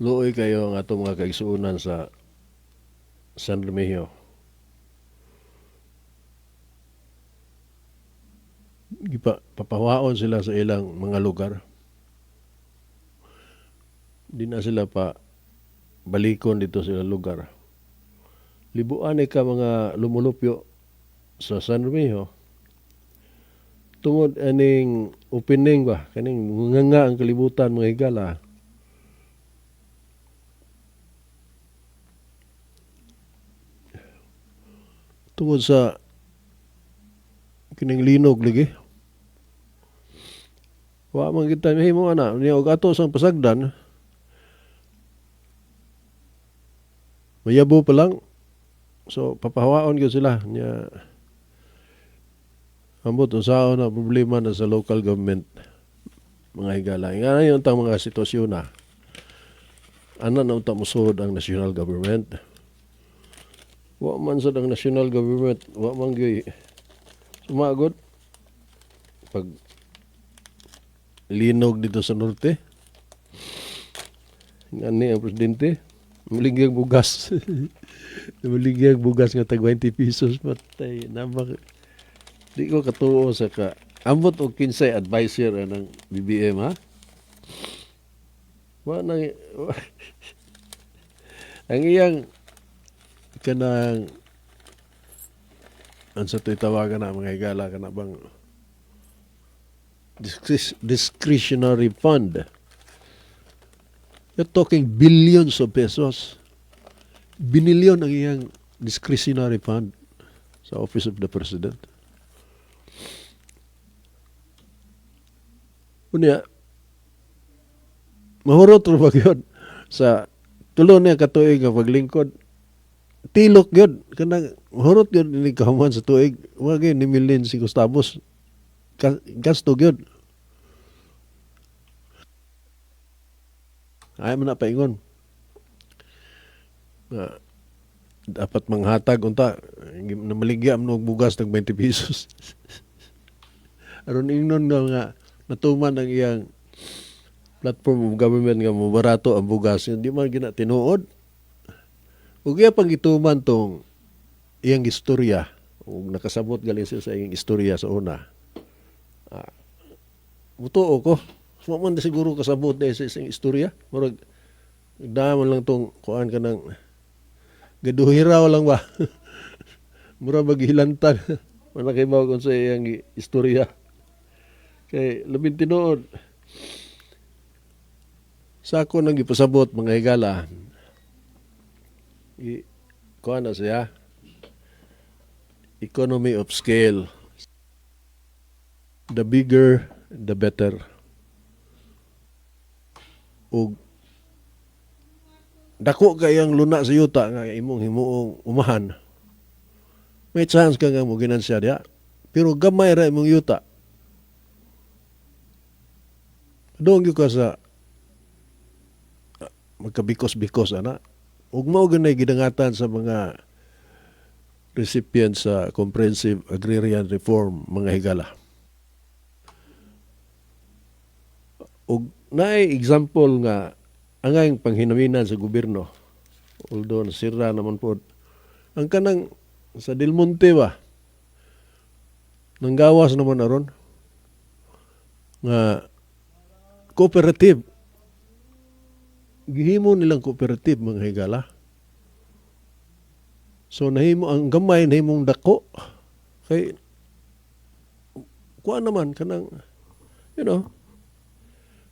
Luoy kayo ang atong mga kaigsuonan sa San Remigio. Gipa papawaon sila sa ilang mga lugar. Di na sila pa balikon dito sa ilang lugar. Libuan ka mga lumulupyo sa San Remigio. Tungod aning opening ba, kaning nga ang kalibutan, mga higala. Tungod sa kining linog lagi. Wa man kita mahimo ana niya og ato sang pasagdan. Mayabo pa lang. So papahawaon gyud sila nya. Ambot unsaon na problema na sa local government, mga higala. Nga na tang mga sitwasyon na. Ana na unta mosuhod ang national government. Wa man sad ang national government, wa man gyud sumagod pag linog dito sa norte. Ngani ang presidente, maligyag bugas. Maligyag bugas nga tag 20 pesos, patay. Nabak di ko katuo sa ka. Ambot og kinsay advisor anang BBM, ha? Wa na ang iyang kanang unsa to'y tawagan na, mga higala, kana bang discretionary fund. You're talking billions of pesos. Binilyon ang iyang discretionary fund sa Office of the President. Unya, mahurot ra ba gyud sa tulo niya katuig nga paglingkod? Tilok gyud kanang mahurot gyud ni kahuman sa tuig. Wa gyud ni milin si Gustavus. Gasto gyud. Ay man na paingon. Nga dapat manghatag unta namaligya man og bugas tag 20 pesos. Aron ingnon nga natuman ang iyang platform of government nga mobarato ang bugas, hindi man gina tinuod. Ug iya pang gituman tong iyang istorya, ug nakasabot galing siya sa iyang istorya sa una. Mutuo ko. Wa man siguro kasabot na sa iyang istorya. Murag nagdamon lang tong kuan ka ng gaduhiraw lang ba. Mura maghilantan. Wala kay bawo kung sa iyang istorya. Kay labing tinuod. Sa ako nang gipasabot, mga higala, kuan na siya, economy of scale. The bigger, the better. Ug dako kayang luna sa yuta nga imong himuong umahan, may chance ka nga mo ginansya diha. Pero gamay ra imong yuta. Doon gyud ka sa magkabikos-bikos ana. Ug mao ganay gidangatan sa mga recipients sa Comprehensive Agrarian Reform, mga higala. Ug naay example nga angay panghinaminan sa gobyerno, although nasira naman pod ang kanang sa Del Monte ba, nanggawas naman aron nga cooperative. Gihimo nilang cooperative, mga higala. So nahimo ang gamay, nahimong dako kay kuan naman kanang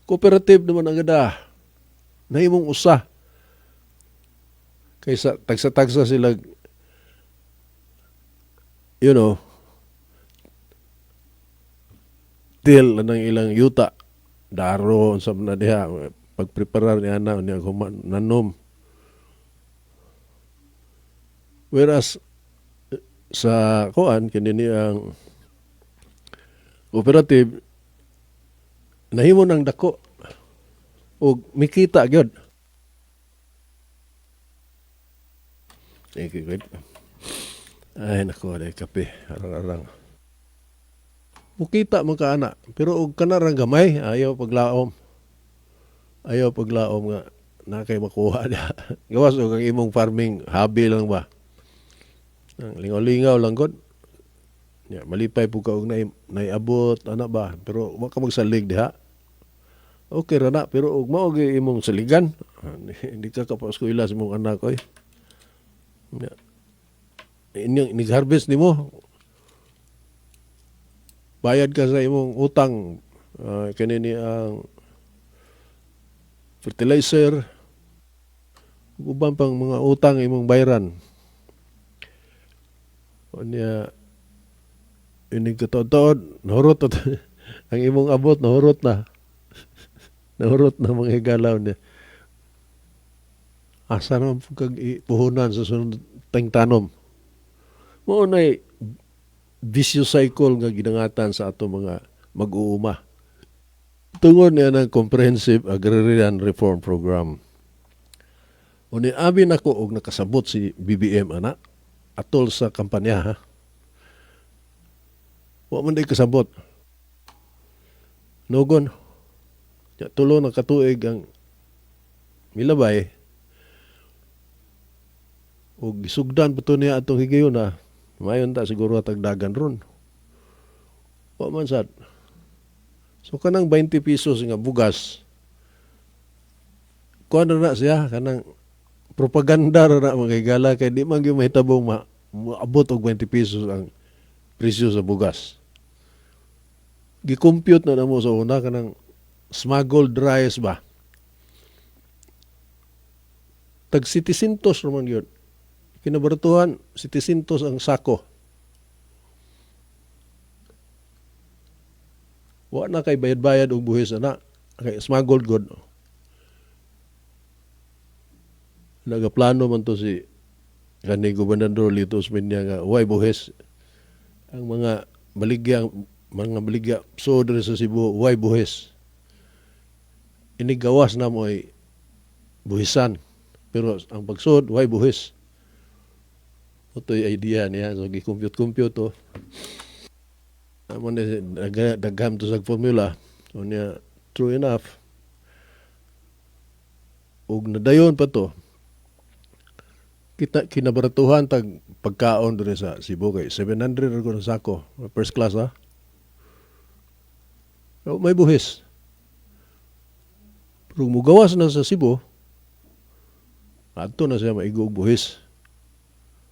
cooperative naman ang gada. Nahimong usa kaysa tagsa-tagsa sila, till anang ilang yuta daro unsa man na diha pagpreparar ni ana niya human nanom. Whereas sa kuan kini ni ang cooperative nahimo nang dako og mikita gyud. Thank you, good. Ay nako, day kape, arang-arang. Mukita man ka ana, pero og kanarang gamay, ayaw paglaom. Ayaw paglaom nga Na kay makuha niya. Gawas og ang imong farming hobby lang ba. Ang lingaw-lingaw lang gud. Ya, malipay pud ka og naiabot ana ba, pero wa ka magsalig diha. Okay ra na, pero og mao gyud imong saligan, hindi ka kapaeskwela sa imong anak oy. Ya. Inyong nig-harvest nimo. Bayad ka sa imong utang, kini ni ang fertilizer, uban pang mga utang imong bayaran. Unya inig kataod, nahurot na ang imong abot, nahurot na. Nahurot na, mga higalaw niya. Asa naman po kag ipuhunan sa sunod tayong tanom? Mao na'y vicious cycle nga gidangatan sa ato mga mag-uuma. Tungod niya ng Comprehensive Agrarian Reform Program. Uni abi nako og nakasabot si BBM ana atol sa kampanya, ha. Wa man day kasabot. Nugon. Ya, 3 na katuig ang milabay ug gisugdan pa to niya atong higayuna. Mayon ta siguro tagdagan ron. Wa man sad. So kanang 20 pesos nga bugas, kuan na siya, kanang propaganda ra na, mga higala, kay di man gyud mahitabong maabot og 20 pesos ang presyo sa bugas. Gi-compute na namo sa una kanang smuggled rice ba. Tag 700 raman yun. Kinabaratuhan, 700 ang sako. Wa na kay bayad-bayad og buhis ana. Kay smuggled good. Nagaplano man to si kani Gobernador Lito Osmeña nga way buhis. Ang mga baligya so diri sa Cebu way buhis. Inigawas na mo ay buhisan. Pero ang pagsud way buhis. Ito'y idea niya. So, gi-compute-compute to. Amo ni dagham to sa formula. So niya, true enough. Ug nadayon pa to. Kita kinabaratuhan tag pagkaon diri sa Cebu kay 700 ra ko ng sako. First class, ha. So, may buhis. Pero mugawas na sa Cebu, adto na siya maigo og buhis.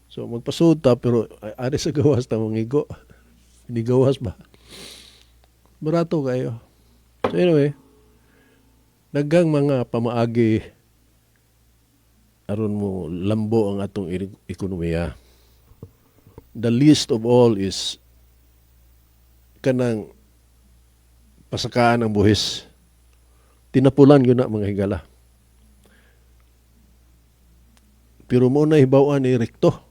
So magpasud ta, pero ari sa gawas ta mangigo. Hindi gawas ba? Barato kayo. So anyway, daghang mga pamaagi aron mo lambo ang atong ekonomiya. The least of all is kanang pasakaan ang buhis. Tinapulan yun na, mga higala. Pero mo na hibaw-an ni Recto.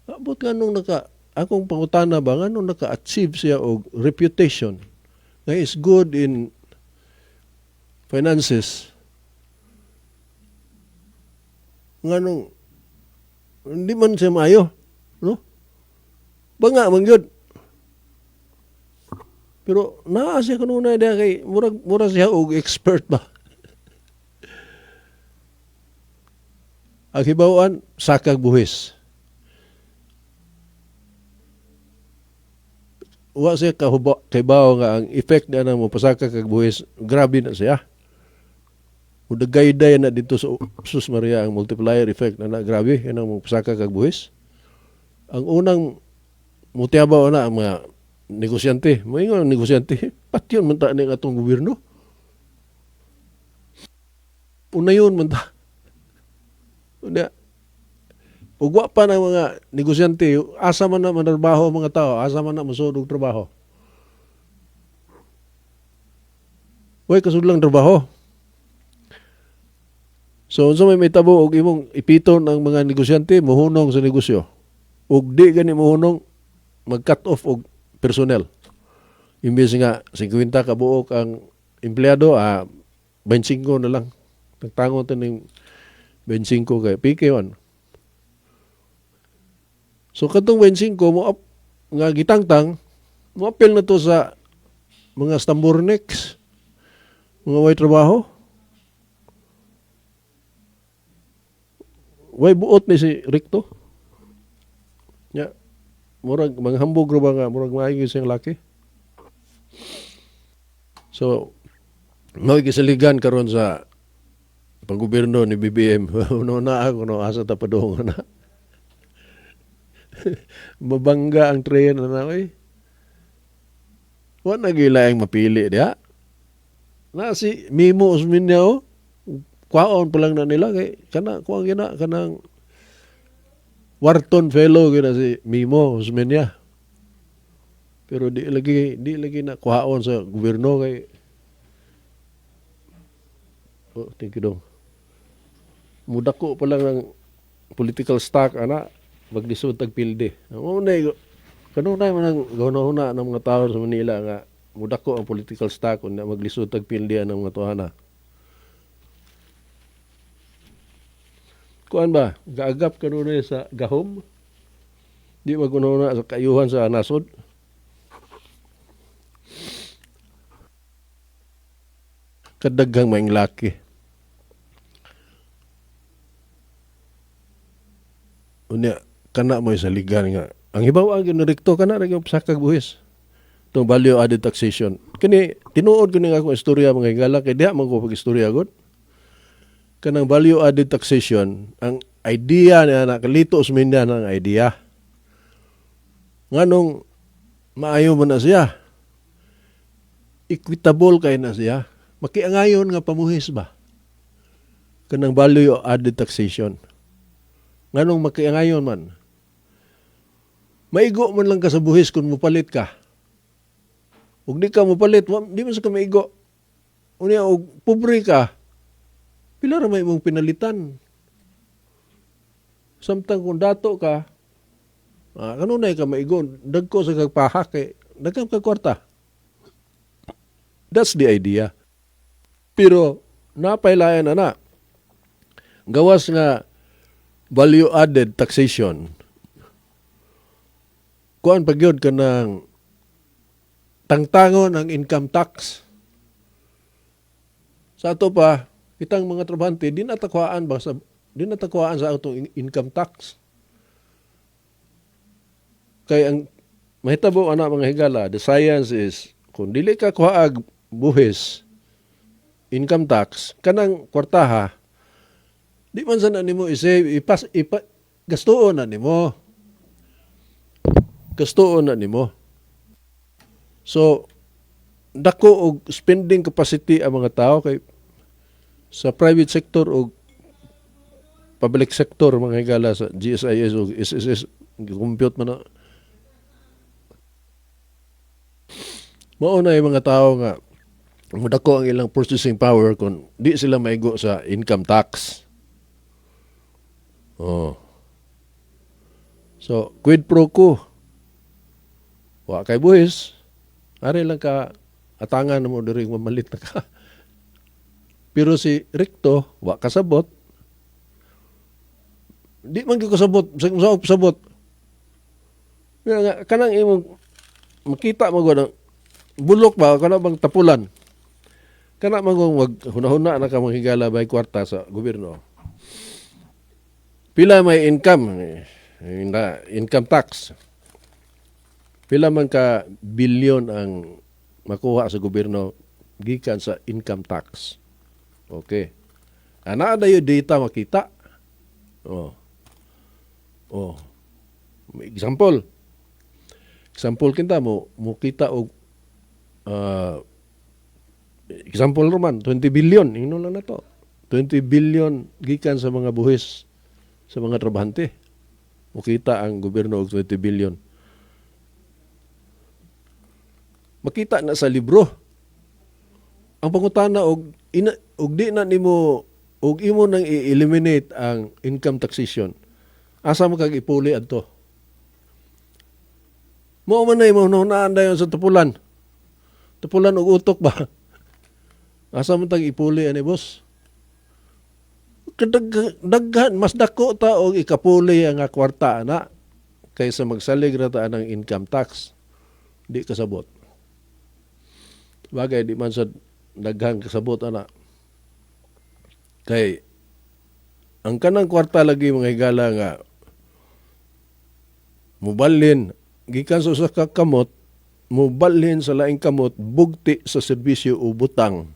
Abot nga nung naka, akong pangutana ba, nga nung naka-achieve siya og reputation nga is good in finances, nga nung hindi man siya maayo, no? Banga man gyud. Pero naa siya kanunay diha kay murag mura siya og expert ba. Ang hibaw-an, sakag buhis. Wa siya kahuba, kahibaw nga ang effect niya na mo pasaka kag buhis, grabe na siya. Mudagayday na dito sa Sus Maria ang multiplier effect na, na grabe yan ang pasaka kag buhis. Ang unang mutiabaw na ang mga negosyante. Moingon ang negosyante, patyon man ta ning atong gobyerno. Unayon man ta. Unya, ug wa pa ng mga negosyante, asa man na manarbaho ang mga tao, asa man na mosud og trabaho. Way kasudlang trabaho. So unsa may mitabo og imong ipiton ang mga negosyante, mohunong sa negosyo. Ug di gani mohunong, mag-cut off og personnel. Imbes nga 50 ka buok ang empleyado, 25 na lang. Nagtangon ta ning 25 kay pike man. So katong 25 mo up, nga gitangtang, mo apil na to sa mga stamburnex, mga way trabaho. Way buot ni si Recto. Ya. Murag manghambog ra ba nga murag maayo siyang laki. So, mao gisaligan karon sa panggobyerno ni BBM. No na ako no asa ta padung na. Mabangga ang tren na, oy. Wa na gilaing mapili diha. Na si Mimo Osmeña, oh. Kwaon pa lang na nila kay kana kuang gina kanang Wharton Fellow gina si Mimo Osmeña. Pero di lagi na kuhaon sa gobyerno kay. Oh, thank you dong. Mudako pa lang ng political stock ana, maglisod tag pilde. Ang unay kanunay man ang gahuna ng mga tao sa Manila nga mudako ang political stock kung maglisod tag pilde ang mga tuhana. Kuan ba, gaagap kanunay sa gahom? Di magununa sa kayuhan sa nasod? Kadaghang maing laki. Unya, kana mo sa ligan nga. Ang hibaw ang ginrekto kana ra gyud sakag buhis. Itong value added taxation. Kini tinuod ko ning akong istorya, mga higala, kay diha man ko pag-istorya gud. Kanang value added taxation, ang idea niya na kalito Osmeña ng idea. Nganong maayo man na siya. Equitable kay na siya. Makiangayon nga pamuhis ba? Kanang value added taxation. Nganong makiangayon man? Maigo man lang ka sa buhis kung mupalit ka. Ug di ka mupalit, di man sa ka maigo. Unya, og pobre ka, pila ra may imong pinalitan. Samtang kung dato ka, kanunay ka maigo, dagko sa kagpahak kay dagkam ka kwarta. That's the idea. Pero napailayan na na. Gawas nga value added taxation. Kuan pa gyud kanang tangtangon ang income tax. Sa ato pa, kitang mga trabahante di natakuhaan sa atong income tax. Kay ang mahitabo ana, mga higala, the science is kung dili ka kuhaag buhis, income tax, kanang kwartaha di man sana nimo i-save, ipas ipa gastuon na nimo. Gastuon na nimo. So dako og spending capacity ang mga tao kay sa private sector o public sector, mga higala, sa GSIS o SSS, compute man na. Mao na yung mga tao nga mudako ang ilang purchasing power kung di sila maigo sa income tax. Oh. So, quid pro quo. Wa kay buhis. Ari lang ka atangan mo diri mamalit na ka. Pero si Recto, wa kasabot. Di man gyud kasabot, sa sa kasabot. Nga nga, kanang imong makita mo gud bulok ba kana bang tapulan. Kana man kung wag hunahuna na ka, mga higala, bay kwarta sa gobyerno. Pila may income na income tax? Pila man ka bilyon ang makuha sa gobyerno gikan sa income tax? Okay. Ana na yung data makita. Oh. Oh. Example. Example kita mo kita og example roman 20 billion ingnon lang na to. 20 billion gikan sa mga buhis sa mga trabahante. Mukita ang gobyerno og 20 billion. Makita na sa libro. Ang pangutana og ina, og di na nimo og imo nang i-eliminate ang income taxation. Asa mo kag ipuli adto? Mao man na imo hunahunaan dayon sa tapulan. Tapulan og utok ba? Asa man tag ipuli ani, boss? Kadaghan mas dako ta og ikapuli ang kwarta ana kaysa magsalig ra ta ng income tax. Di kasabot. Bagay, di man sa daghang kasabot ana. Kay Ang kanang kwarta lagi, mga higala, nga mubalhin gikan sa usa ka kamot mubalhin sa laing kamot bugti sa serbisyo o butang,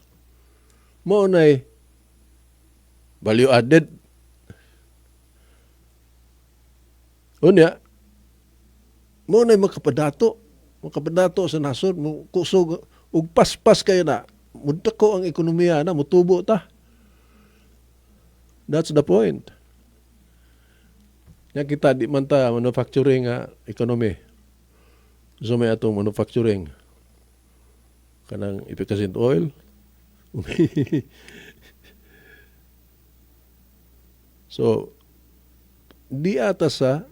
mao nay value added. Unya mao nay makapadato sa nasod, mo kusog ug paspas kayo na mudako ang ekonomiya na mutubo ta. That's the point. Nya kita, di man ta manufacturing nga economy. So may atong manufacturing, kanang efficacent oil. So di ata sa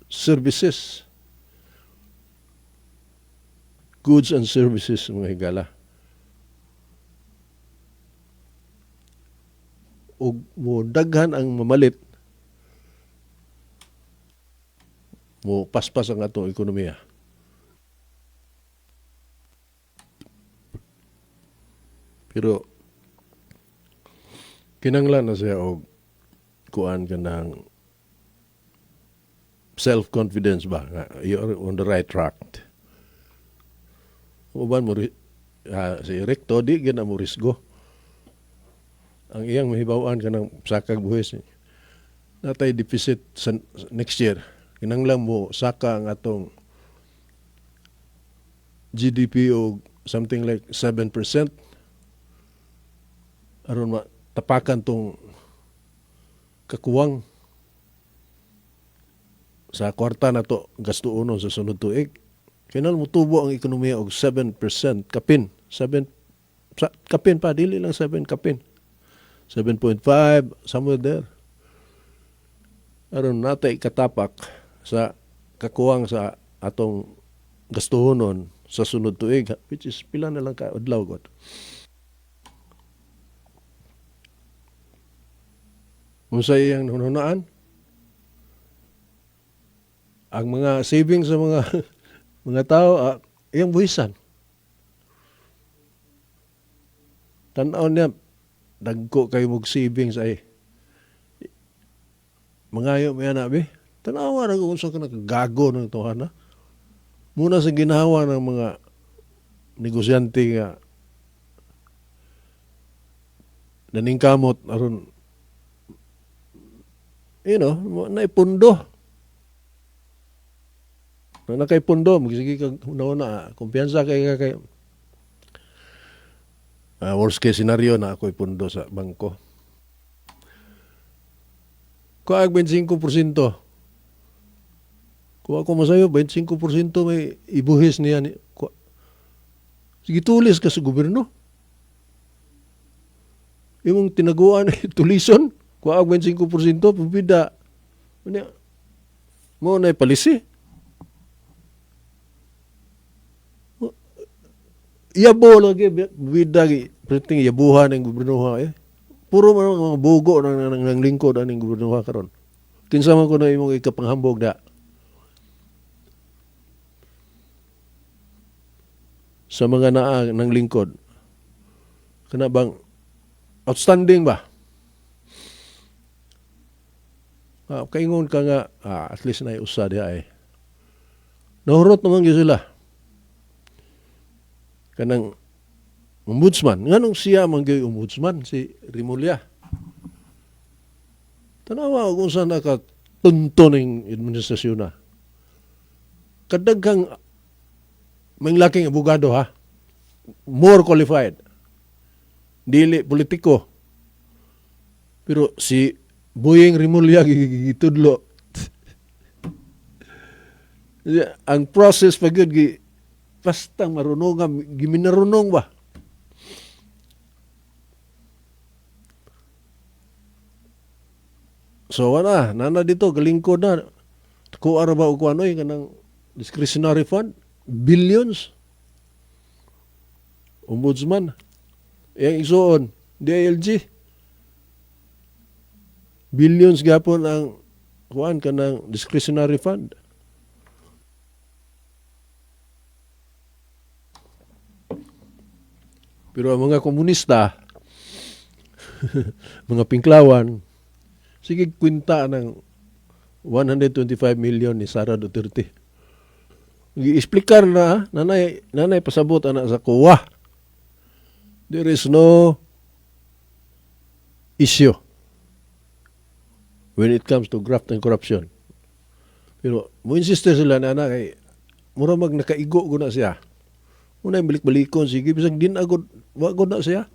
services, goods and services, mga higala, ug mo daghan ang mamalit, mo paspas ang atong ekonomiya. Pero kinanglan na siya og kuan, kanang self-confidence ba nga you're on the right track. Uban mo si Recto, di gyud na mo risgo. Ang iyang mahibaw-an, kanang sakag buhis, natay deficit sa next year, kinanglan mo saka ang atong GDP og something like 7% aron matapakan tong kakuwang sa kwarta na to gastuonon sa sunod tuig. Kinahanglan motubo ang ekonomiya og 7% kapin 7 sa, kapin pa, dili lang 7, kapin 7.5, somewhere there, aron natay katapak sa kakuwang sa atong gastuhonon sa sunod tuig, which is pila na lang ka adlaw god. Unsa iyang hunahunaan? Ang mga savings sa mga mga tao, iyang buhisan. Tan-aw niya, dagko kayo mog savings ay mangayo mo yan abi. Tanawa na kung unsa ka nakagago ng tuhan. Muna sa ginawa ng mga negosyante nga naningkamot aron naipundo. Na nakay pundo, magsige kag una, kumpiyansa kay ka kay worst case scenario na ako'y pundo sa bangko. Kuha 25%. Kuha ko masayo, 25% may ibuhis niya. Kuha. Sige, tulis ka sa gobyerno. Imong tinaguan tulison, kuha 25%, pabida. Unya, mo na palisi. Yabo lagi, bida, perting yabuhan ng gobyerno eh. Puro man mga bugo ng lingkod aning gobyerno karon. Kinsa man ko na imong ikapanghambog da. Sa mga naa ng lingkod. Kana bang outstanding ba? Kaingon ka nga, at least na usa diha ay. Nahurot naman gyud sila. Kanang ombudsman. Nganong siya man gyud ombudsman, si Remulla? Tanawa kung saan nakatunto ning administrasyon na. Kadaghang may laking abogado ha. More qualified. Dili politiko. Pero si Boying Remulla gitudlo. Ang process pa gyud gi basta marunong nga giminarunong ba. So wala, nana dito galingkod na. Kuha ra ba og kuan oy, kanang discretionary fund, billions. Ombudsman. Iyang igsuon, DILG. Billions gapon ang kuan, kanang discretionary fund. Pero ang mga komunista, Mga pinklawan, sige kwinta ng 125 million ni Sara Duterte. Gi-explicar na, nanay pasabot ana sa COA. There is no issue when it comes to graft and corruption. Pero mo insist sila na ana kay mura mag nakaigo ko na siya. Una balik-balikon, sige bisag din agod wa gud na siya.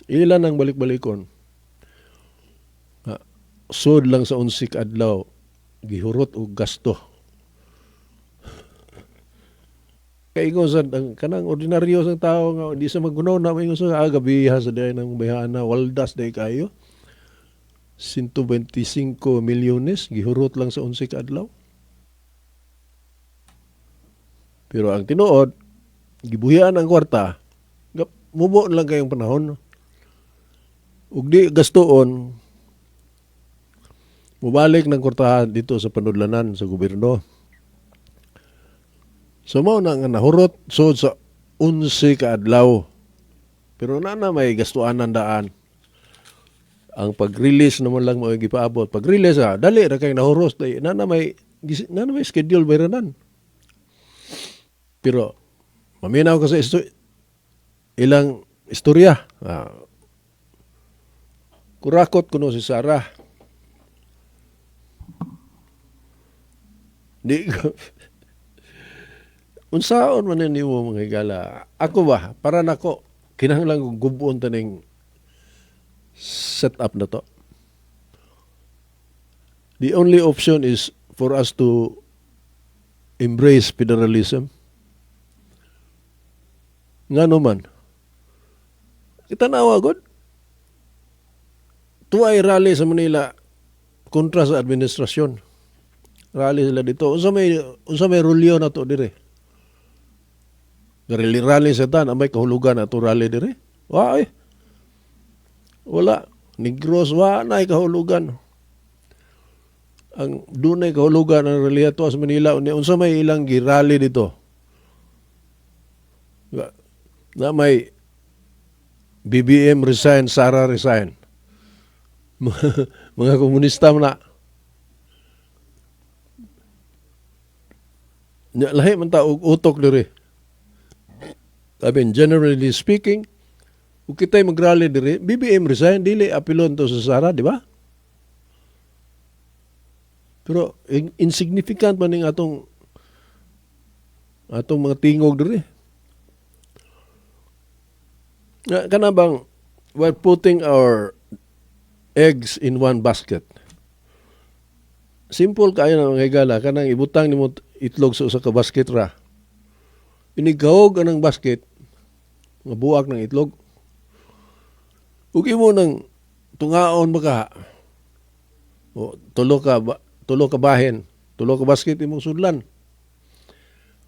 Ilan ang balik-balikon? Ah, sud lang sa 11 ka adlaw gihurot og gasto. Kaigo sa ang kanang ordinaryo sa tao nga di sa magunaw na maingon sa gabiha sa diay ng bayhana, waldas day kayo. 125 milyones gihurot lang sa 11 ka adlaw. Pero ang tinuod, gibuhian ang kwarta, mubo lang kayong panahon. Ug di gastoon, mubalik ng kwartahan dito sa panudlanan sa gobyerno. So mao na nga nahurot sud sa 11 ka adlaw. Pero na na may gastuanan daan. Ang pag-release naman lang mo gipaabot. Pag-release dali ra kay nahuros day na na may schedule bayranan. Pero maminaw ka sa ilang istorya. Kurakot kuno si Sara. Di ko unsaon man nimo, mga higala. Ako ba, para nako kinahanglan kong gub-on taning set up na to. The only option is for us to embrace federalism. Ngano man? Kitanawa god. Tuay rally sa Manila kontra sa administrasyon. Rally sila dito. Unsa may rulyo na to dire? Rally rally sa tan, amay kahulugan ato rally dire. Wa eh. Wala. Negros wa na kahulugan. Ang dunay kahulugan ang rally ato sa Manila, unya unsa may ilang girally dito? Na may BBM resign, Sara resign. Mga komunista man na. Nya, lahi man ta og utok diri. I mean, generally speaking, kung kita'y mag-rally diri, BBM resign, dili apilon to sa Sara, di ba? Pero insignificant man ning atong mga tingog diri. Nga kana bang we're putting our eggs in one basket. Simple kaayo na, mga higala, kanang ibutang nimo itlog sa usa ka basket ra. Inigahog anang basket, nga buak ng itlog. Ug imo nang tungaon ba ka? O tulo ka bahin, tulo ka basket imong sudlan.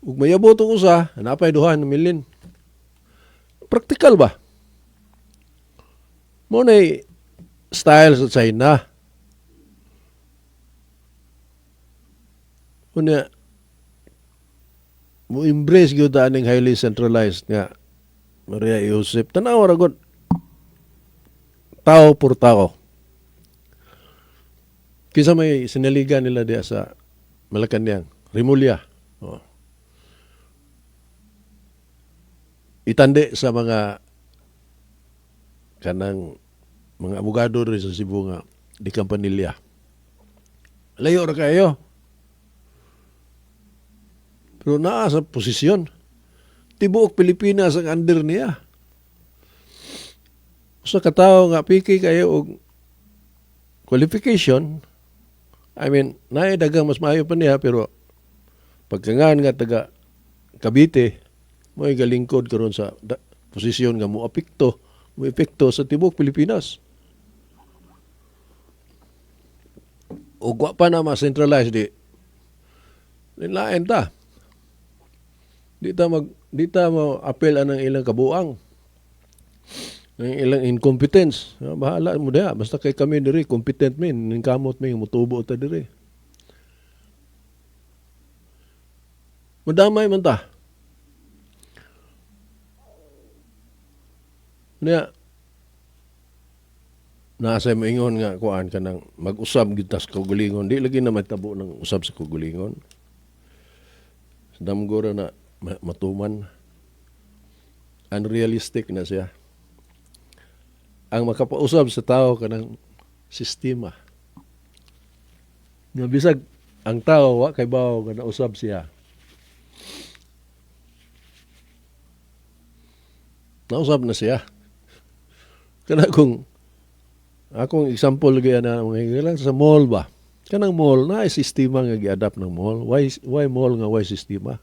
Ug mayabot ang usa, napay duha na milin. Praktikal ba? Mo na style sa China. Unya, mo embrace gyud aning highly centralized nga Maria Joseph. Tanaw ra gud. Tao por tao. Kinsa may sinaligan nila diya sa Malacanang? Remulla. Oh. Itandi sa mga kanang mga abogado rin sa Cebu nga di kampanilya. Layo ra kayo. Pero naa sa posisyon. Tibuok Pilipinas ang under niya. Usa ka tawo nga piki kayo og qualification, I mean, naay daghang mas maayo pa niya, pero pagkangan nga taga Cavite, mo'y galingkod karon sa posisyon nga mo epekto sa tibuok Pilipinas. Ug wa pa na ma-centralize di. Lain ta. Di ta mo apel anang ilang kabuang. Ang ilang incompetence. Ah, bahala mo diha. Basta kay kami diri competent min, ningkamot mi mutubo ta diri. Madamay man ta. Niya, Naa say moingon nga kuan, kanang mag-usab gyud ta sa kaugalingon. Di lagi na mahitabo ng usab sa kaugalingon. Damgo ra na matuman. Unrealistic na siya. Ang makapausab sa tao, kanang sistema. Nga bisag ang tao wa kay bawo nga nausab siya. Nausab na siya. Kana kung akong example gaya na mga higala sa mall ba. Kanang mall na ay sistema nga gi-adapt ng mall. Why mall nga why sistema?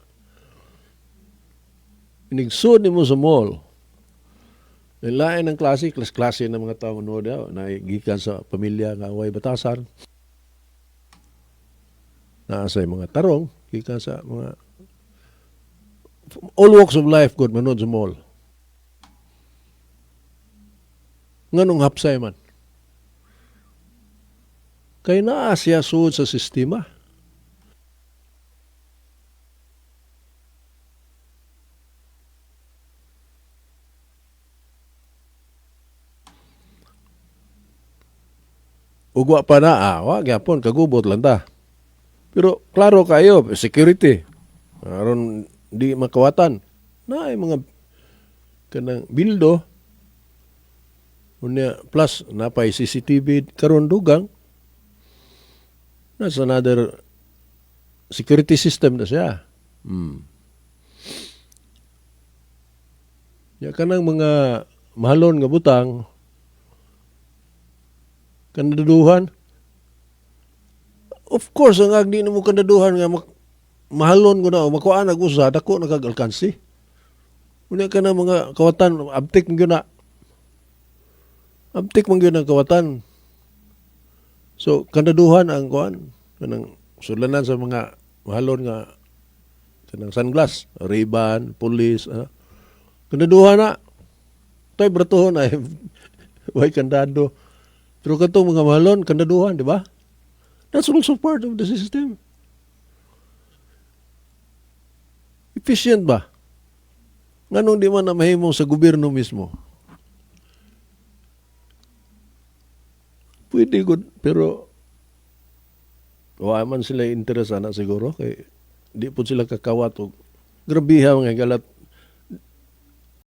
Inigsud nimo sa mall. Lain ang klase, klase-klase ng mga tao no daw na gikan sa pamilya nga way batasan. Naa sa mga tarong gikan sa mga all walks of life gud manood sa mall. Nganong hapsay man? Kay naa siya suod sa sistema. Ug wa pa na, wa gyapon, kagubot lang ta. Pero klaro kayo, security. Aron di makawatan. Na ay mga kanang bildo. Unya plus napay CCTV karon dugang. That's another security system na siya. Ya, kanang mga mahalon nga butang, kandaduhan. Of course, ang agdi nimo kandaduhan nga mahalon ko na o makuan ag usa, dako na kag alkansi. Unya ka na mga kawatan, abtik man gyud na. Abtik man gyud ang kawatan. So kandaduhan ang kuan, kanang sulanan sa mga mahalon nga kanang sunglass, Ray-Ban, police, kandaduhan na. Toy bratuhon ay way kandado. Pero katong mga mahalon, kandaduhan, di ba? That's also part of the system. Efficient ba? Nganong di man na mahimo sa gobyerno mismo? Pwede gud, pero wa man sila interest ana siguro kay di po sila kakawat og grabiha mga galat.